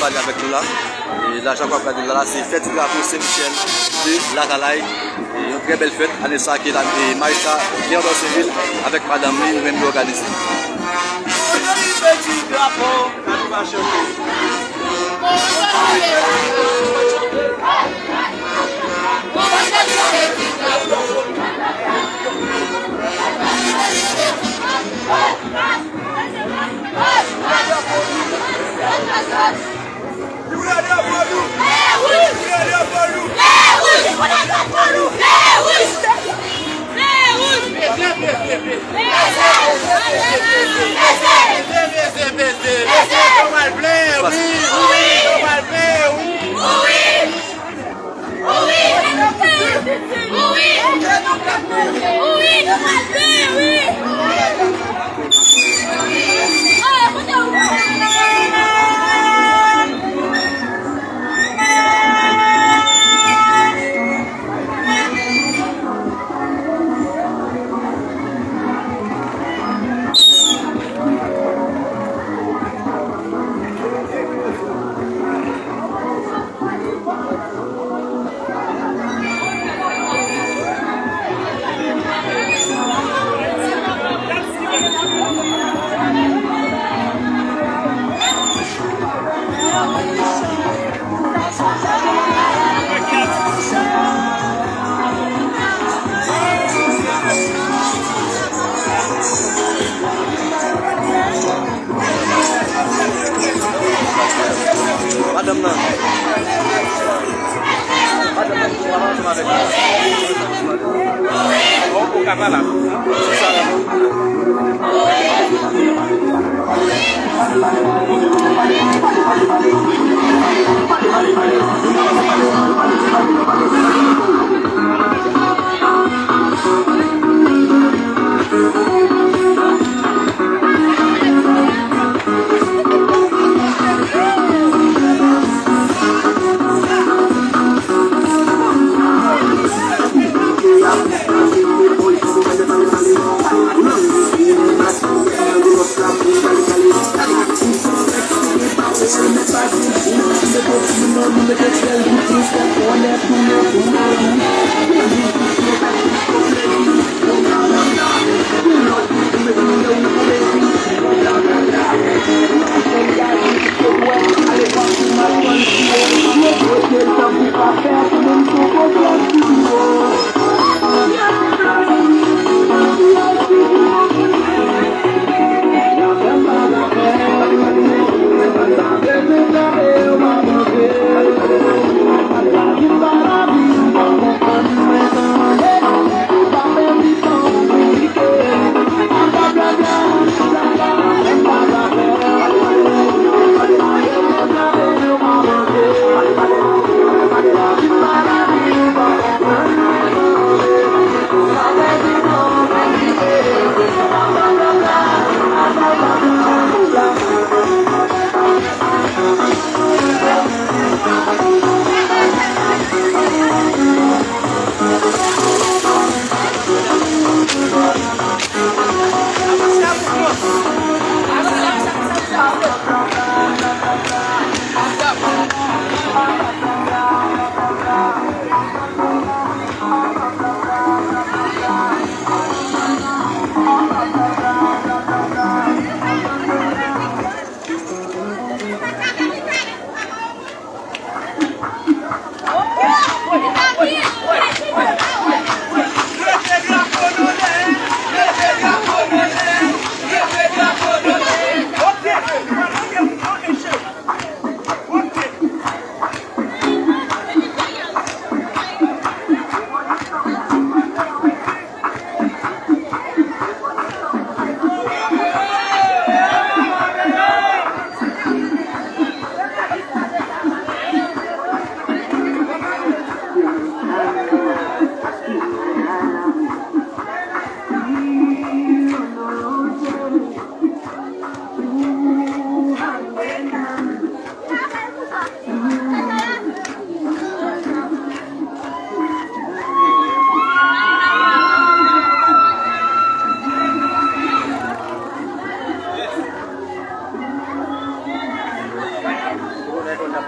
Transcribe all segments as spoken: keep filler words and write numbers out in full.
Pale avèk nou la. E lajan k w ap gade la, la se fèt ti drapo Sen Michèl de Latalay. E yon trè bèl fèt. Ane sa ke la, e majistra Pierre Dorceville avèk madanm li, nou menm nou òganize. Fèt ti drapo, nou va chante. Madanm nan. Madanm nan, ou ansanm avèk mwen. Bon, ou ka pa la. Se sa la.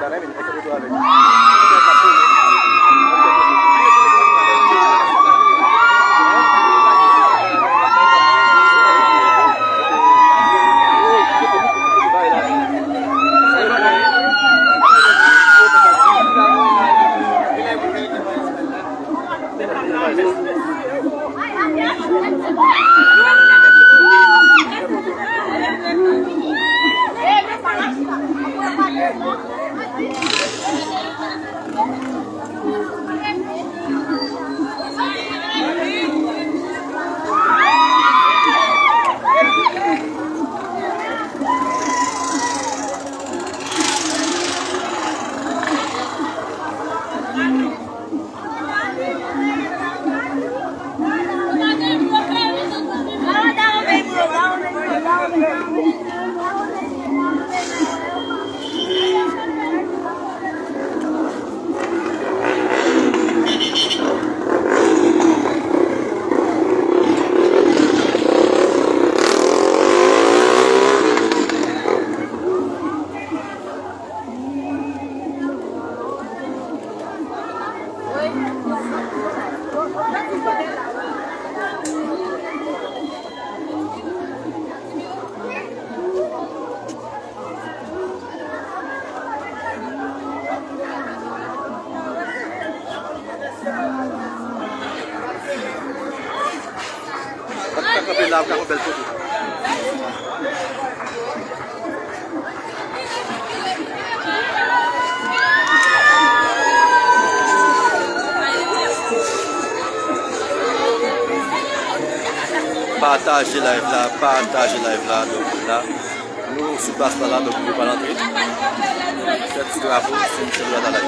Kanpe la, w ka fè bèl foto. Pataje live la, pataje live la, donk la. Nou sou plas la la, donk nou pral antre. Fè ti drapo, se Michel Wadalay.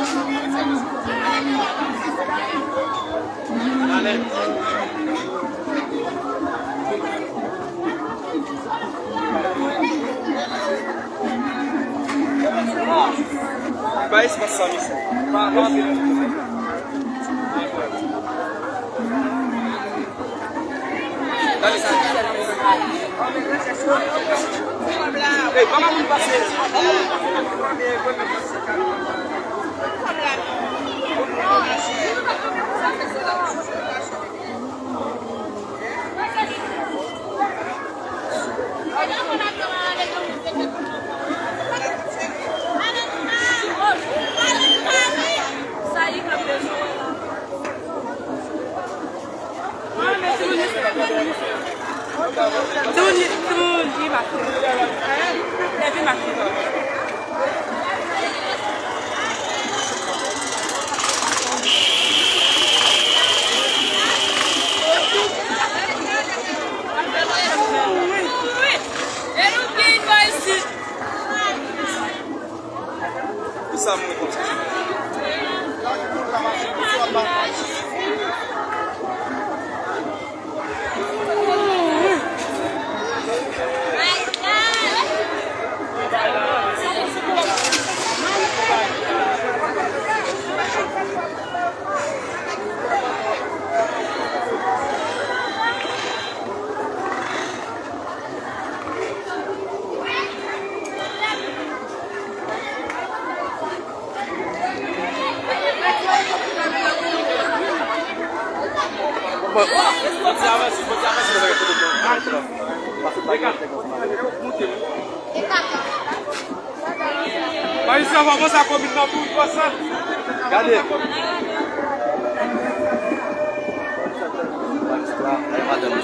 Ba espas sa, mesye. Pa, pa antre nan. Kisa moun konsa? Majistra, fò panse a komin nan tou, fò sa. Gade. Majistra, madanm.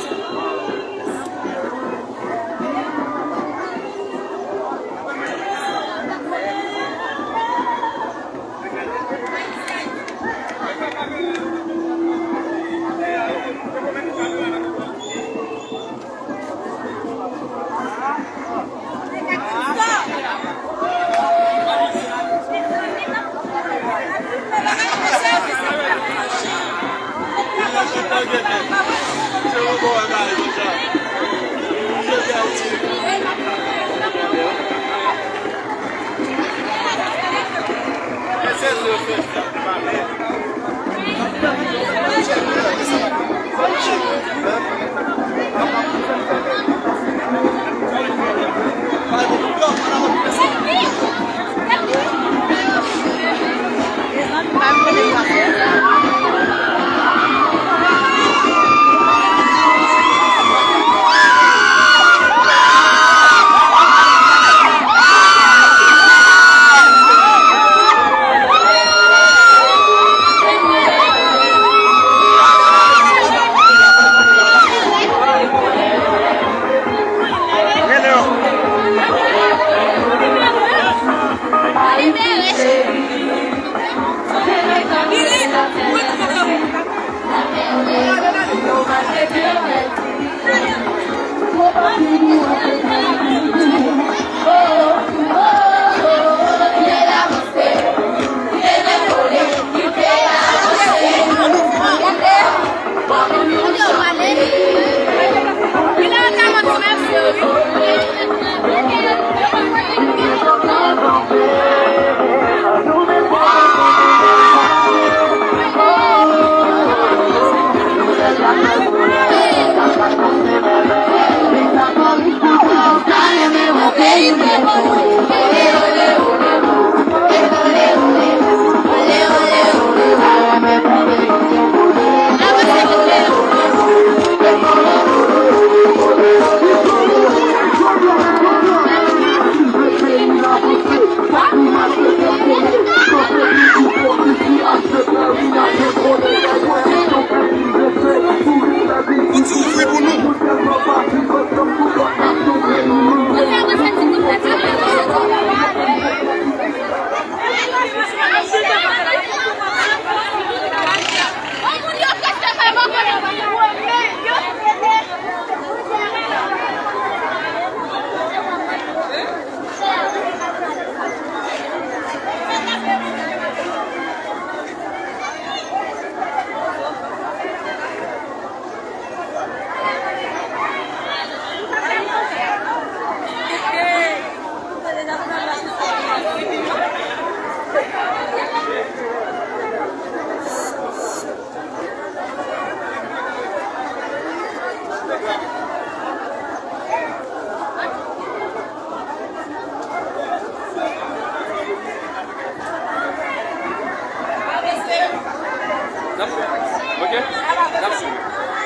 N ap swiv.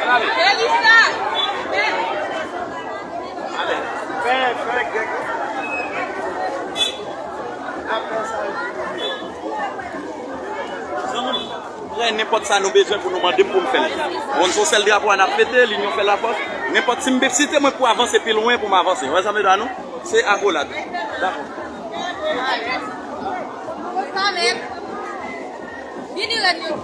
Ann ale. Ale. Fè, fè, Greg. Zanmi m, prè nenpòt sa nou bezwen pou nou mande m pou m fè l. Bon, se yon sèl drapo a n ap fete, linyon fè lafòs. Nenpòt si m be-, si te mwen pou avanse pi lwen pou m avanse. Wè sa m vle di a nou? Se akolad. Dakò. Vini rèd yo.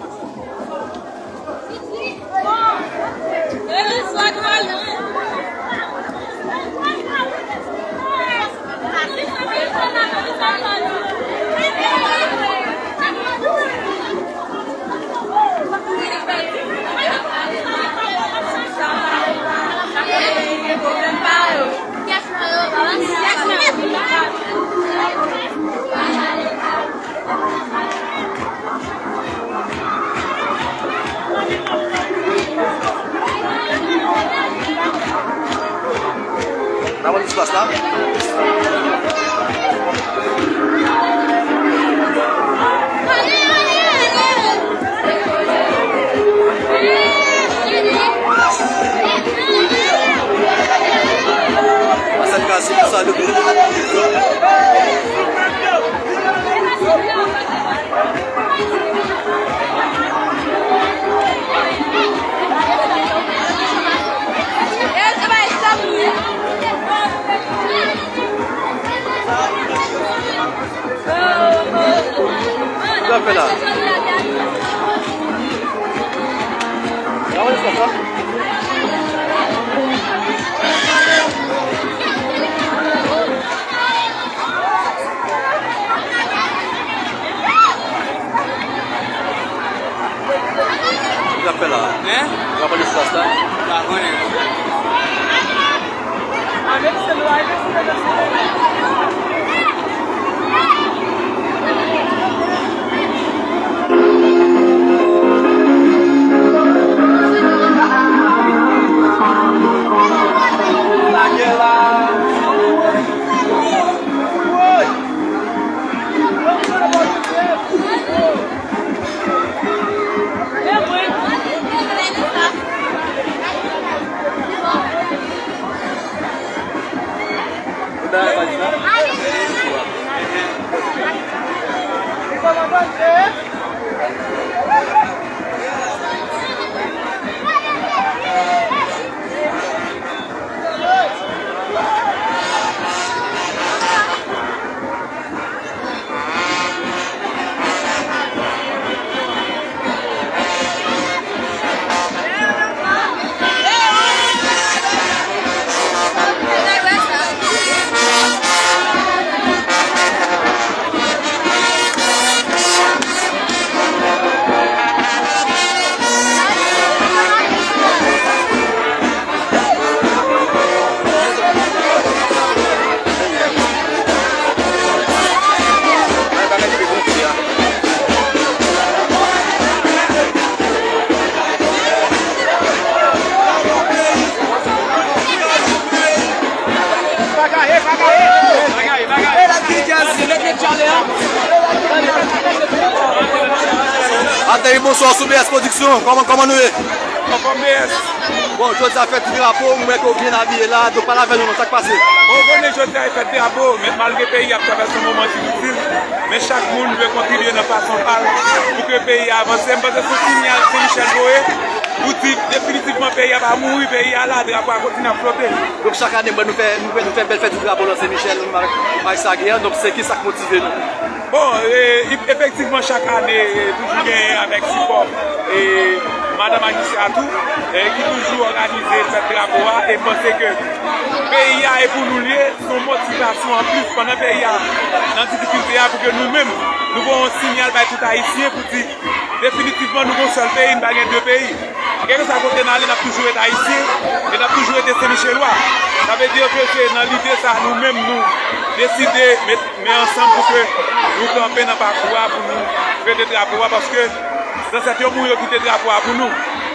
N ap pran ti plas la. Sa k pase pou sa, dodo? Sa fè la. Sa fè la. Hein? Sa fè espas la. Pa konnen. Ateri, bonswa, sou B S Production. Kòman, kòman nou ye? Anfòm, B S. Bon, jodi a fèt ti drapo, m wè ke w byen abiye la, donk pale avè nou non, sa k pase? Bon, ou konnen jodi a e fèt drapo, men malgre peyi a ap travèse yon moman difisil, men chak moun dwe kontribye nan fason pa l pou ke peyi a avanse. M panse se yon sinyal Sen Michèl voye pou di definitivman peyi a pa mouri, peyi a la, drapo a kontinye ap flote. Donk chak ane, bon, nou fè, nou fè, nou fè bèl fèt ti drapo nan Sen Michèl, nou menm avèk Max Aguier, donk se ki sa k motive nou? Bon, e, e, efektivman, chak ane, e, toujou genyen avèk sipò, e, madan majistra tou, e, ki toujou òganize fèt drapo a, e m panse ke peyi a e pou nou l ye, se yon motivasyon anplis pandan peyi a nan difikilte a, pou ke nou menm, nou voye yon sinyal bay tout Ayisyen pou di, definitivman, nou gon sèl peyi, n pa gen de peyi. Kèlkeswa kote n ale, n ap toujou ret Ayisyen, e n ap toujou rete Senmichelwa. Sa vle di ke se nan lide sa, nou menm, nou deside met men ansanm pou ke nou kanpe nan pakou a, pou nou fete drapo a, paske zansèt yo mouri, yo kite drapo a pou nou.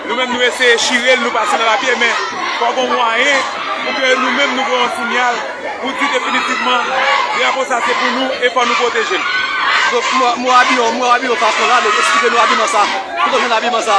Nou menm, nou eseye chire l, nou pase nan lapye, men fò gon mwayen pou ke nou menm, nou voye yon sinyal pou di definitivman, drapo sa se pou nou e fò nou pwoteje l. Donk, mo, mo abiman, mo abiman fason la, donk eksplike nou abiman sa. Kote w jwenn abiman sa?